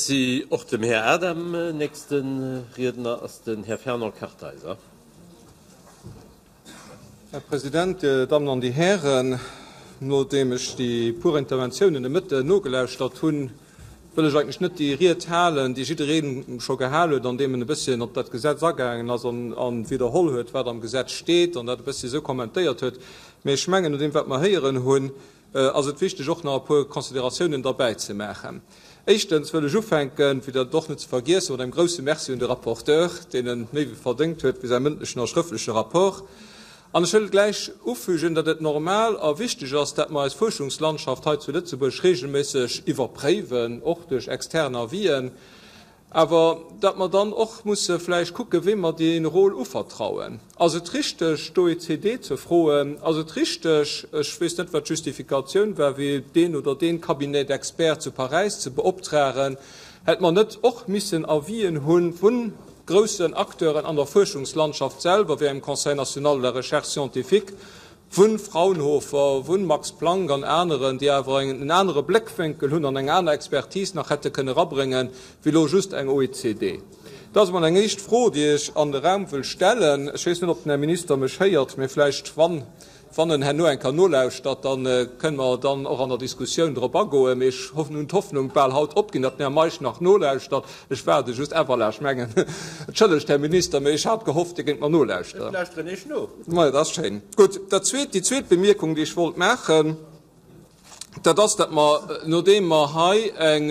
Merci och dem Här Adam. Nächste Riedner ass den Här Fernand Kartheiser. Här President, Dir Dammen an Dir Hären, nodeem ech déi puer Interventiounen de Mëtten nogelauschtert hunn, wëll ech eigentlech net déi Ried halen, déi jidderee scho gehal huet, an deem en e bësschen op dat Gesetz agaangen ass a widderholl huet, wat am Gesetz steet an dat e bëssi esou kommentéiert huet. Mee ech mengen, no deem wat mer héieren hunn, ass et wichteg, och nach e puer Consideratiounen derbäi ze maachen. Éischtens wëll ech ufänken, fir dat och net ze vergiessen, mat engem grouse Merci un de Rapporteur, deen en méi wéi verdéngt huet fir säi mëndlechen a schrëftleche Rapport. An ech wëll gläich ufügen, datt et normal a wichteg ass, dat mer eis Fuerschungslandschaft hei zu Lëtzebuerg regelméisseg iwwerpréiwen, och duerch extern Avisen. Awer datt mer dann och musse vläicht kucken, wem mer dee Rôle uvertrauen. Ass et richteg, d'OECD ze froen? Ass et richteg, ech weess net, wat d'Justifikatioun war, fir deen oder dee Cabinet d'experts zu Paräis ze beoptragen? Hätt mer net och missen Avisen hu vu groussen Acteuren an der Fuerschungslandschaft selwer, wéi engem Conseil national de la recherche scientifique, Vun Fraunhofer, vun Max Planck an aneren, déi awer en anere Bléckwénkel hunn an eng aner Expertise nach hätte kënne erabréngen, wéi elo just eng OECD. Dat ass emol eng éischt Fro, déi ech an de Raum wëll stellen. Ech weess net, ob den Här Minister mech héiert, mee vläicht, wann, wann en herno eng Kéier nolauschtert, da kënne mer dann och an der Diskussioun drop agoen. Mee ech hunn d'Hoffnung bal haut opginn, datt den Här Meisch nach nolauschtert. Ech waarde just. Ah, voilà, ech mengen, entschëllegt, Här Minister, mee ech hat gehofft, Dir géingt mer nolauschteren. Ech lauschteren Iech no. Majo, dat ass schéin. Gutt, dat zweet, déi zweet Bemierkung, déi ech wollt maachen, dat ass, datt mer, nodeem mer hei eng,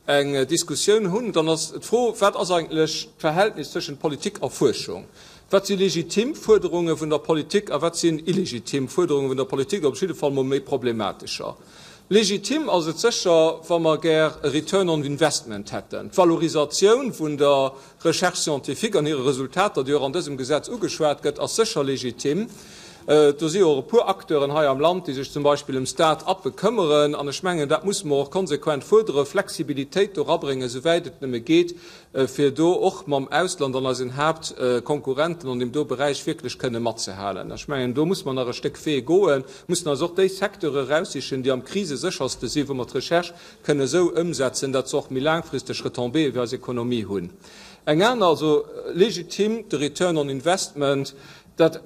eng Diskussioun hunn, dann ass d'Fro, Wat ass eigentlech d'Verhältnis tëschent Politik a Fuerschung? Wat si legitim Fuerderunge vun der Politik a wat sinn illegitim Fuerderunge vun der Politik, oder op jidde Fall mol méi problematescher? Legitim ass et sécher, wa mer gär e Return on investment hätten, d'Valorisatioun vun der Recherche scientifique an hire Resultater, déi och an dësem Gesetz ugeschwat gëtt, ass sécher legitim. Do si jo och e puer Acteuren hei am Land, déi sech zum Beispill ëm Start-uppe këmmeren. An ech mengen, dat musse mer och konsequent fuerderen, Flexibilitéit do erabréngen, esouwäit et nëmme geet, fir do och mam Ausland an eisen Haaptkonkurrenten an deem do Beräich wierklech kënne matzehalen. Ech mengen, do musse mer nach e Stéck Wee goen, mussen eis och déi Secteure eraussichen, déi am krisesécherste sinn, wou mer d'Recherche kënne esou ëmsetzen, datt se och méi laangfristeg Retombéeë fir eis Ekonomie hunn. Eng aner, also legitim, de Return on investment. Dat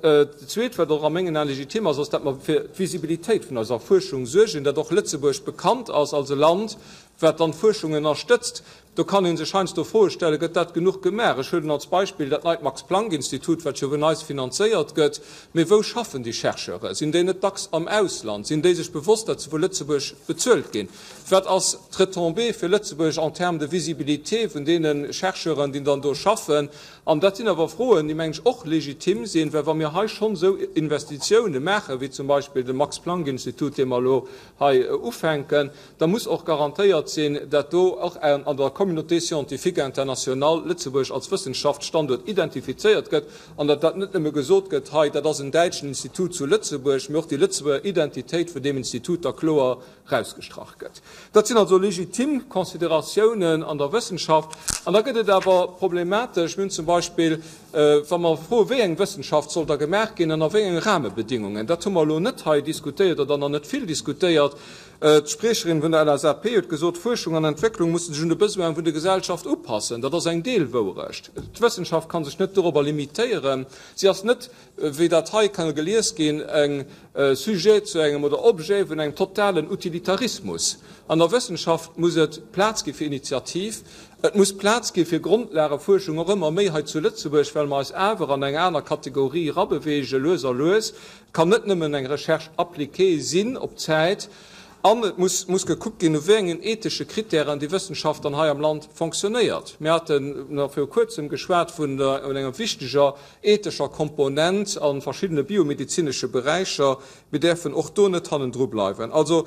Zweet, wat och a mengen Aen legitim ass, ass, datt mer fir d'Visibilitéit vun eiser Fuerschung suergen, datt och Lëtzebuerg bekannt ass als e Land, wat dann d'Fuerschung ënnerstëtzt. Do kann ee sech heiansdo Froe stellen, Gëtt dat genuch gemaach? Ech huelen als Beispill dat neit Max-Planck-Institut, wat jo vun eis finanzéiert gëtt. Mee wou schaffen déi Chercheure? Sinn déi net dacks am Ausland? Sinn déi sech bewosst, datt se vu Lëtzebuerg bezuelt ginn? Wat ass d'Retombée fir Lëtzebuerg en termes de visibilité vun deene Chercheuren, déi dann do schaffen? An dat sinn awer Froen, déi, mengen ech, och legitim sinn, well wa mir hei schonn esou Investitioune maachen, wéi zum Beispill de Max-Planck-Institut, dee mer elo hei ufänken, da muss och garantéiert sinn, dat do och an der Communauté scientifique internationale Lëtzebuerg als Wëssenschaftsstanduert identifizéiert gëtt an datt dat net nëmme gesot gëtt, hei, dat ass en däitschen Institut zu Lëtzebuerg, mee och déi Lëtzebuerger Identitéit vun deem Institut da kloer rausgestrach gëtt. Dat sinn also legitim Consideratiounen an der Wëssenschaft. An da gëtt et awer problematesch. Mir hunn zum Beispill, wa mer froen, wéi eng Wëssenschaft soll da gemaach ginn ënner wéi enge Rahmebedingungen, dat hu mer elo net hei diskutéiert oder nach net vill diskutéiert. D'Spriecherin vun der LSAP huet gesot, Fuerschung an Entwécklung musse sech un de Besoin vun der Gesellschaft upassen. Dat ass eng Deelwourecht. D'Wëssenschaft ka sech net dorobber limitéieren. Si ass net, wéi dat hei ka gelies ginn, eng Sujet zu engem oder Objet vun engem totalen Utilitarismus. An der Wëssenschaft muss et Plaz gi fir Initiativ. Et muss Plaz gi fir Grondlagefuerschung, och ëmmer méi hei zu Lëtzebuerg, well mer eis awer an eng aner Kategorie erabeweegen, lues a lues. Et kann net nëmmen eng Recherche appliquée sinn op d'Zäit. An et muss muss gekuckt ginn, no wéi engen ethesche Kritären déi Wëssenschaft dann hei am Land fonctionnéiert. Mir haten nach viru Kuerzem geschwat vun enger wichteger ethescher Komponent a verschiddene biomedezinesche Beräicher. Mir däerfen och do net hannendru bleiwen. Also,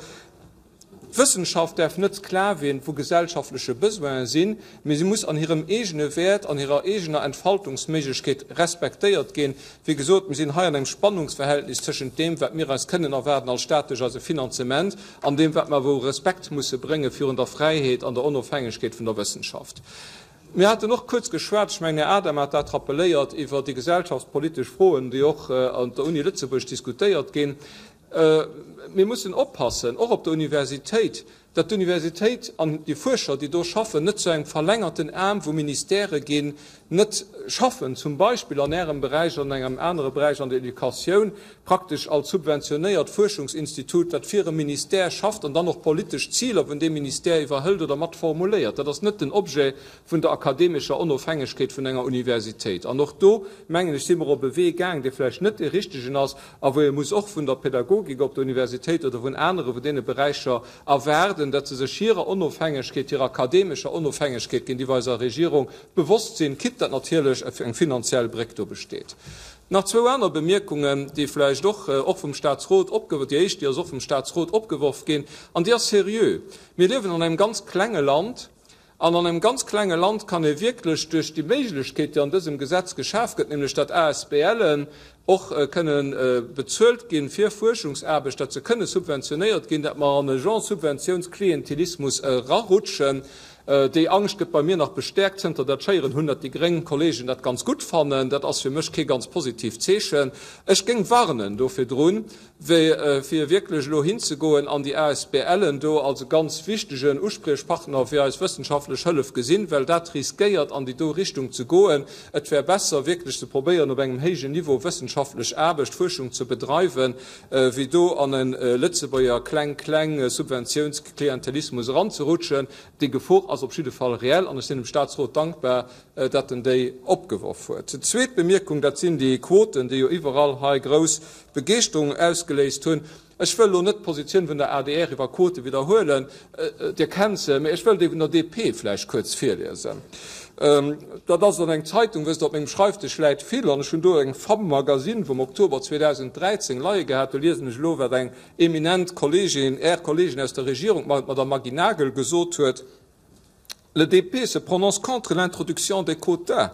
D'Wëssenschaft däerf net Sklavin vu gesellschaftleche Besoinen sinn, mee si muss an hirem eegene Wäert, an hirer eegener Entfaltungsméiglechkeet respektéiert ginn. Wéi gesot, mir sinn hei an engem Spannungsverhältnis tëschent deem, wat mir eis kënnen erwaarden als Stat duerch eise Finanzement, an deem, wat mer awer u Respekt musse brénge virun der Fräiheet an der Onofhängegkeet vun der Wëssenschaft. Mir haten och kuerz geschwat, ech mengen, Här Adam hat dat rappeléiert, iwwer déi gesellschaftspolitesch Froen, déi och an der Uni Lëtzebuerg diskutéiert ginn. Mir mussen oppassen, och op der Universitéit. datt d'Universitéit an déi Fuerscher, déi do schaffen, net zu engem verlängerten Aarm vu Ministèrë ginn, net schaffen, zum Beispill an Ärem Beräich, an engem anere Beräich an der Educatioun, praktesch als subventionéiert Fuerschungsinstitut, wat fir e Ministère schafft an dann och politesch Ziler vun deem Ministère iwwerhëlt oder mat formuléiert. Dat ass net den Objet vun der akademescher Onofhängegkeet vun enger Universitéit. An och do, mengen ech, si mer op e Wee gaang, dee vläicht net dee richtegen ass a wou ee muss och vun der Pädagogik op der Universitéit oder vun anere vun deene Beräicher erwaarden, datt se sech hirer Onofhängegkeet, hirer akademescher Onofhängegkeet géintiwwer eiser Regierung bewosst sinn, quitte datt natierlech eng finanziell Bréck do besteet. Nach zwou aner Bemierkungen, déi vläicht och och vum Statsrot opge-, déi éischt, déi ass och vum Statsrot opgeworf ginn, an déi ass seriö. Mir liewen an engem ganz klenge Land, an an engem ganz klenge Land kann ee wierklech duerch déi Méiglechkeet, déi an dësem Gesetz geschaf gëtt, nämlech datt ASBLen och kënnen bezuelt ginn fir Fuerschungsaarbecht, datt se kënne subventionéiert ginn, datt mer an e Genre Subventionsklientelismus erarutschen. Déi Angscht gëtt bei mir nach bestäerkt, zënter dat ech héieren hunn, datt déi gréng Kollegen dat ganz gutt fannen. Dat ass fir mech kee ganz positiivt Zeechen. Ech géing warnen do virdrun, fir wierklech elo hinzegoen an déi ASBLen do als e ganz wichtegen Uspriechpartner fir eis wëssenschaftlech Hëllef gesinn, well dat riskéiert an déi do Richtung ze goen. Et wär besser, wierklech ze probéieren, op engem héijen Niveau wëssenschaftlech Aarbecht, Fuerschung ze bedreiwen, wéi do an e Lëtzebuerger kleng-kleng Subventiounsklientelismus eranzerutschen. Déi Gefor ass op jidde Fall reell an ech sinn dem Statsrot dankbar, datt en déi opgeworf huet. Zweet Bemierkung, dat sinn déi Quoten, déi jo iwwerall hei grouss Begeeschterung ausgeléist hunn. Ech wëll elo net d'Positioun vun der adr iwwer Quote widderhuelen, Dir kennt se, mä ech wëll déi vun der DP vläicht kuerz virliesen. Dat ass an eng Zeitung, wësst Der, op mengem Schreifdësch läit vill, an ech hunn do eng Femme Magazine vum Oktober 2013 leie gehat. Do liesen ech elo, wat eng eminent Kollegin, Är Kollegin aus der Regierung, d'Madame Maggy Nagel, gesot huet, Le DP se prononce contre l'introduction des quotas.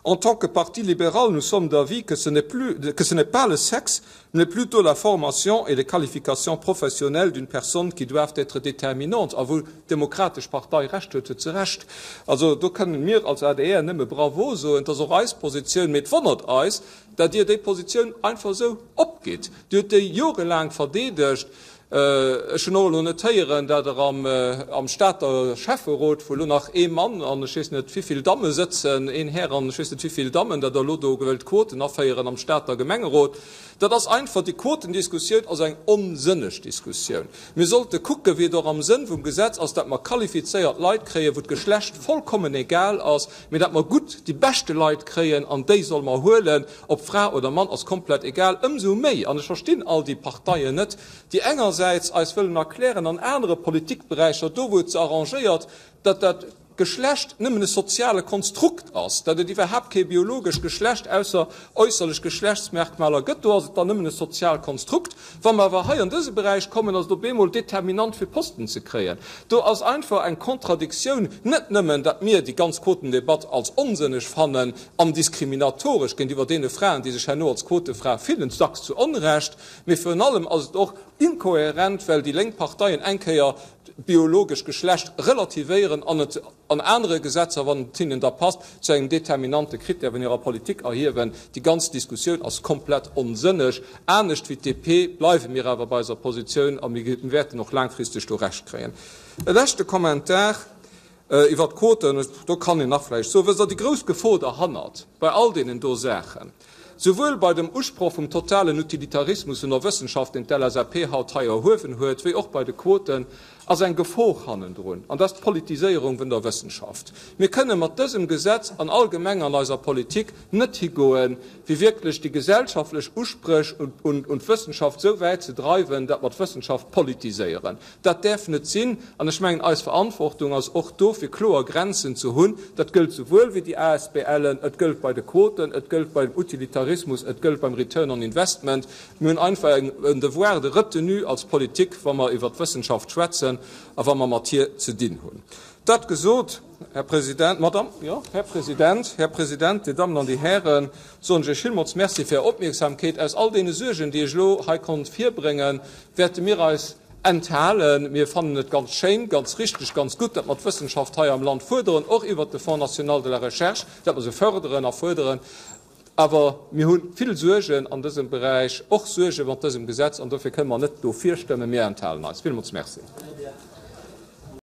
En tant que parti libéral, nous sommes d'avis que ce n'est plus, que ce n'est pas le sexe, mais plutôt la formation et les qualifications professionnelles d'une personne qui doivent être déterminantes. A wou d'Demokratesch Partei Recht huet, huet se Recht. Also do kënnen mir als adr nëmme Bravo soen. Et ass och eis Positioun. Mee et wonnert eis, datt Dir déi Positioun einfach esou opgitt. Dir hutt déi jorelaang verdeedegt. Ech hunn och elo net héieren, datt Der am Stater Schäfferot, wou elo nach ee Mann an ech weess net wivill Damme sëtzen, een Här an ech weess net wivill Dammen, datt Der elo do wëllt Quoten aféieren am Stater Gemengerot. Dat ass einfach, déi Quotendiskussioun ass eng onsënneg Diskussioun. Mir sollte kucken, wéi et och am Sënn vum Gesetz ass, datt mer qualifizéiert Leit kréien, wou d'Geschlecht vollkommen egal ass, mee datt mer gutt, déi beschte Leit kréien an déi solle mer huelen, ob Fra oder Mann ass komplett egal. Ëmsou méi, an ech verstinn all déi Parteien net, déi engersäits eis wëllen erklären an anere Politikberäicher, do wou et se arrangéiert, datt dat Geschlecht nëmmen e soziale Konstrukt ass, datt et iwwerhaapt kee biologescht Geschlecht ausser äusserlech Geschlechtsmerkmaler gëtt, do ass et dann nëmmen e soziaalt Konstrukt. Wa mer awer hei an dëse Beräich kommen, ass et op eemol determinant fir Posten ze kréien. Do ass einfach eng Kontradiktioun, net nëmmen, datt mir déi ganz Quotendebatt als onsënneg fannen an diskriminatoresch géintiwwer deene Fraen, déi sech herno als Quotefra fillen, dacks zu Onrecht, mee virun allem ass et och inkohärent, well déi lénk Parteien eng Kéier d'biologescht Geschlecht relativéieren an et an anere Gesetzer, wann et hinnen da passt, zu engem determinante Critère vun hirer Politik erhiewen. Déi ganz Diskussioun ass komplett onsënneg. Anescht wéi d'DP bleiwe mir awer bei eiser Positioun a mir wäerten och laangfristeg do Recht kréien. E leschte Kommentar iwwert d'Quoten, do kann een nach vläicht soen, wësst Der, déi grouss Gefor derhannert bei all deenen do Saachen, souwuel bei dem Usproch vum totalen Utilitarismus vun der Wëssenschaft, deen d'LSAP haut hei erhuewen huet, wéi och bei de Quoten, ass eng Gefor hannendrun, an dat ass d'Politiséierung vun der Wëssenschaft. Mir kënne mat dësem Gesetz an allgemeng an eiser Politik net higoen, fir wierklech déi gesellschaftlech Uspréch un d'Wëssenschaft esou wäit ze dreiwen, datt mer d'Wëssenschaft politiséieren. Dat däerf net sinn. An ech mengen, eis Verantwortung ass och do, fir kloer Grenzen ze hunn. Dat gëllt souwuel fir déi ASBLen, et gëllt bei de Quoten, et gëllt beim Utilitarismus, et gëllt beim Return on Investment. Mir hunn einfach en Devoir de retenue als Politik, wa mer iwwert d'Wëssenschaft schwätzen a wa mer mat hir ze dinn hunn. Dat gesot, Här President, Madame, jo, Här President, Här President, Dir Dammen an Dir Hären, soen ech Iech villmools Merci fir Är Opmierksamkeet. Aus all deene Suergen, déi ech elo hei konnt virbréngen, wäerte mir eis enthalen. Mir fannen et ganz schéin, ganz richtig, ganz gutt, datt mer d'Wëssenschaft hei am Land fuerderen, och iwwert de Fonds national de la recherche, datt mer se förderen a fuerderen. Awer mir hu vill Suergen an dësem Beräich, och Suerge mat dësem Gesetz, an dofir kënne mer net dofir stëmmen. Mir enthalen eis. Villmools Merci.